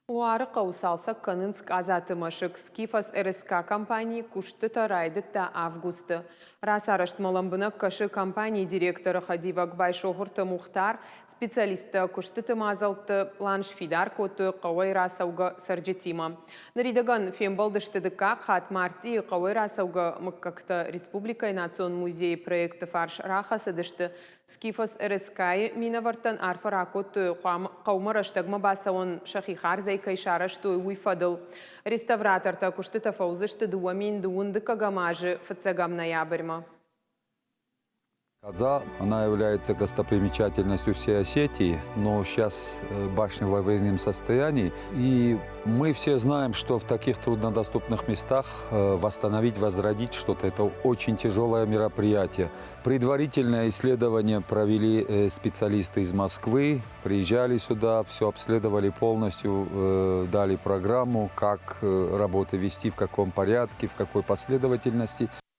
Луары хъӕуы цалцӕг кӕнынц Къадзаты мӕсыг. Скифос РСК компани куыстытӕ райдыдта августы. Рацарӕзтмӕ лӕмбынӕг кӕсы компанийы директоры хӕдивӕг Байсогъуырты Мухтар. Специалисттӕ куыстыты мадзӕлтты пълан сфидар кодтой хъӕуӕй рацӕугӕ цӕрджытимӕ. Ныридӕгӕн фембӕлдысты дыккаг хатт. Мартъийы хъӕуӕй рацӕугӕ мыггӕгтӕ республикӕйы национ музейы проекты фарс рахӕцыдысты. Скифос РСК-йы минӕвӕрттӕн арфӕ ракодтой, хъӕумӕ рӕстӕгмӕ бацӕуӕн сӕхи хардзӕй кӕй сарӕзтой, уый фӕдыл. Реставратортӕ куыстытӕ фӕуыдзысты 2021 азы фыццӕгӕм ноябрьмӕ. Кадза, она является достопримечательностью всей Осетии, но сейчас башня в аварийном состоянии. И мы все знаем, что в таких труднодоступных местах восстановить, возродить что-то – это очень тяжелое мероприятие. Предварительное исследование провели специалисты из Москвы, приезжали сюда, все обследовали полностью, дали программу, как работы вести, в каком порядке, в какой последовательности.